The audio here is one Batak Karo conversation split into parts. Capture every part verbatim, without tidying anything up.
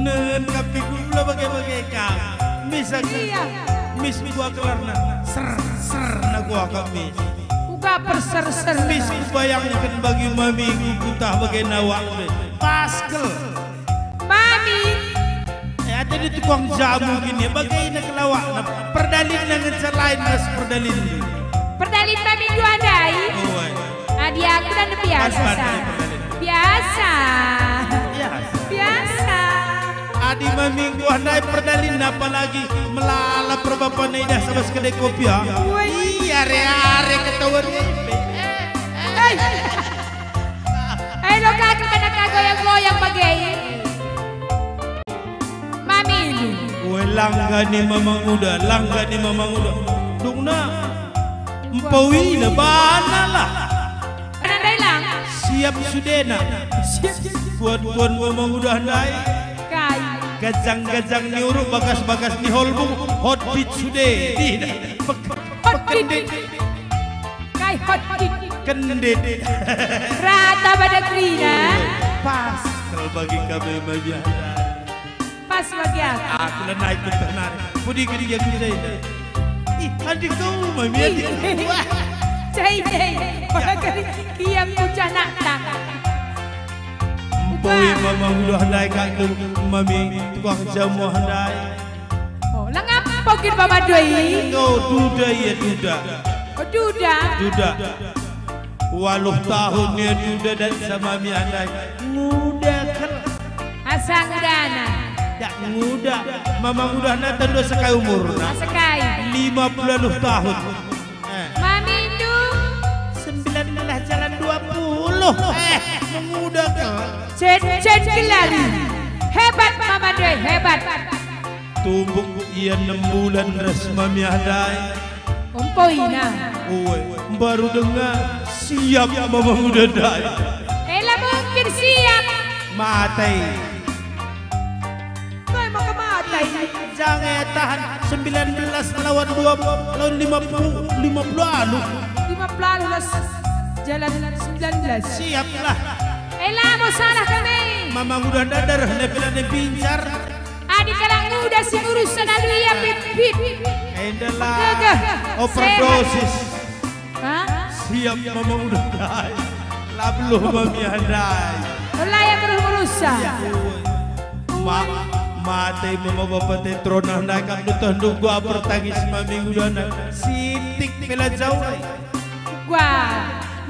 Nen kapiku la bage-bage ka. Mis aku. Iya. Mis gua kelarna. Ser, ser na gua ka mis. Uga perser-ser. Mis kubayangken bagi mamiku kutah bage nawak deh. Paskel. Mami. Eh, ate di tukang jamu gini, bage ina kelawakna. Perdalinna ngenca lain ras perdalin. Perdalin mami dua ndai. Oh, eh. Adi aku dan biasa. Pas sa. Perdalin. Biasa. Biasa. Biasa. Adi mami kuah ndai perdalin apalagi melala perbapana idah sabas kedai kopi, ah. Woi. Iya, are-are ketawa ripe. Hei. Elo kaki kena kagoyang-goyang bage. Mami. Woi, langgani mama nguda, langgani mama nguda. Dungna. Empawina bana lah. Nandai lang. Siap sudena. Siap. Kuat-kuat mama nguda ndai. Kai. Gajang-gajang ni uruk, bagas-bagas ni holbung, hot beat sude. Tidak. Pek-, hot beat. Pekendit. Kai hot beat. Kendit. Rata pada kerina. Pas kalau bagi kami mama. Pas bagi aku. Aku la naik ku teh nari. Pudi gedi aku jai. Ih, adik kau, mami, adik. Ih. Wah. Jai, jai. Orang kali kiam kucah nak tak. Empoi mama ngudah ndai kak tu, mami tukang jamuah ndai. Oh, la ngapa kin mama doi? Enggo duda ia duda. Oh, duda. Duda. Waluh tahun ia duda dan sama mami ndai. Nguda kel. Asa ngudana. Dak nguda. Mama ngudana tanda sekai umurna. Sekai. Lima puluh tahun. Eh. Mamindu. Sembilan belas jalan dua puluh. Eh, menguda kel. Cen, cen kelari. Hebat mama ndai, hebat. Tumbuk ia enam bulan ras mami ndai. Empoina. Ue, mbaru denga siap mama nguda ndai. Eh, la mungkin siap. Matai. Kai maka matai? Jange tahan sembilan belas lawan dua, lawan lima puluh, lima puluh alu. Lima puluh alu las jalan sembilan belas. Siaplah. Eh, la mau salah kami. Mama nguda ndai dareh ne pila ne bincar. Adi kalak nguda si ngurus selalu ia pit-pit. Endalah. Gegeh. Overdosis. Sehat. Hah? Siap mama nguda ndai. La beluh mami ndai. Ola ia ngurus-ngurus sa. Ma, mate mama bapa Tetron ndai kap deteh ndunggu aper tangis mami nguda ndai. Sitik pela jauh. Gua.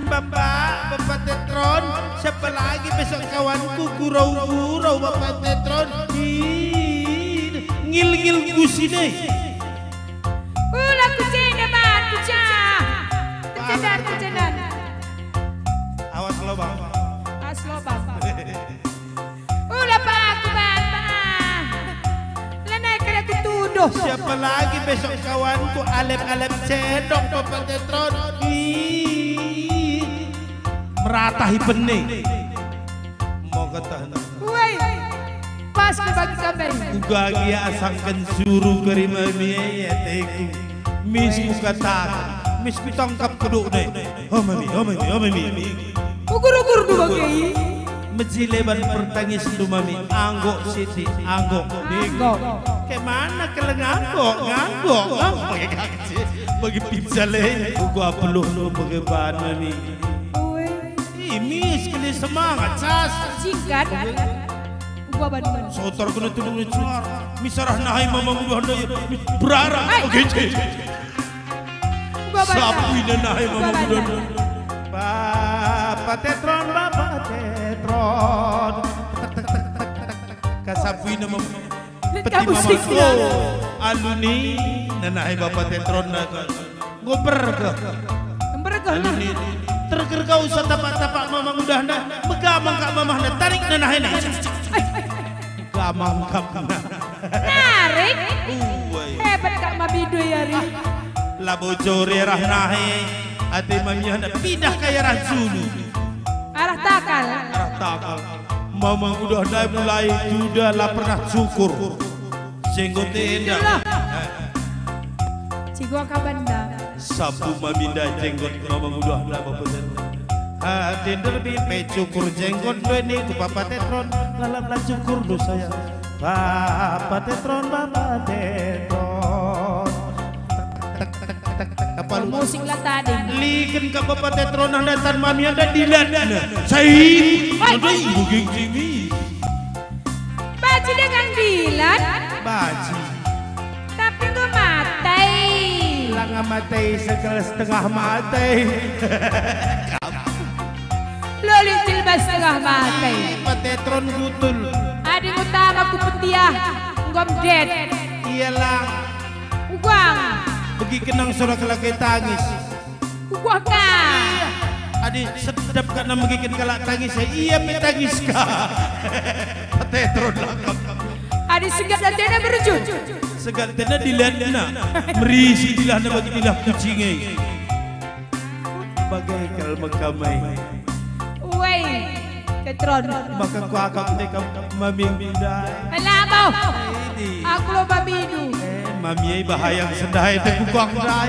Bapak, Bapak Tetron, siapa lagi besok kawanku gurau-gurau Bapak Tetron? Ih, ngil-ngil gusi deh. Ula kucenda, Bang, kuca. Kucenda, kucenda. Awas lobang. Awas lobang. Ula paku, Bang, Bang. Lanai kada kutuduh. Siapa lagi besok kawanku Alep-Alep Cedok, Bapak Tetron? Ih, meratahi pene. Mau kata. Woi, pas ku bagi sampai. Uga gia asangken suru kerima mie ya teku. Mis ku kataken, mis ku tangkap keduk deh. Oh mami, oh mami, oh mami. Ugur-ugur dua bagi. Mejileban pertangis tu mami, anggok siti, anggok. Anggok. Kemana keleng anggok, nganggok, nganggok. Bagi pizza le. Uga peluh lu bagi ban mami. Woi. Ih, mis kali semangat, Sas. Singkat. Uga ban. Sotor kena tudung ni cuar. Misarah nahai mama nguda ndai. Berarah. Hai. Oke, cek. Uga ban. Sapu ina nahai mama nguda ndai. Bapa Tetron, Bapa Tetron. Tek, tek, tek, tek, tek. Kasapu ina mama. Peti mama. Oh, alu ni, nanahe Bapa Tetron na. Enggo bergeh. Bergeh. Alu ni, tergergau satapak-tapak mama nguda ndai, megamang kak mamahna, tarik nanahe na. Gamang kak na. Narik. Uwai. Hebat kak mami ndai ari. Labo jore rah nahe, ate mami ndai, pindah kaya rah julu. Arah takal. Arah takal. Mama nguda ndai mulai duda la pernah cukur. Jenggot enda. Iyalah. Eh. Cigua kabanna. Sapu mami ndai jenggot mama nguda ndai bapa Tetron. Adi nderbi pe cukur jenggot ndai ni ku Bapa Tetron, lalap la cukur dosa ya. Bapa Tetron, Bapa Tetron. Tek, tek, tek, tek, kapal. Musik la tading. Liken ka Bapa Tetron, enda tan mami, enda dilatna. Sai. Oi. Enda ibu geng cimi. Baci dengan dilat. Baci. Tapi enggo matai. Langa matai, sekel setengah matai. Loli cilba setengah matai. Bapa Tetron gutul. Adi ngutama ku petiah, enggo mdet. Ialah. Ugang. Begi kenang sora kelakai tangis. Ugang ka. Adi sedap ka na megiken kalak tangis, ia pe tangis ka. Bapa Tetron lakap. Adi segat atena berujung. Segat atena dilatna. Merisi dilahna bagi dilah kucing e. Bage kal mekamai. Uai, Tetron. Maka kuakap ndai kam mami ndai. Labo. Ini. Aku lo mamindu. Eh, mami e bahaya sendah e te kukuang ndai.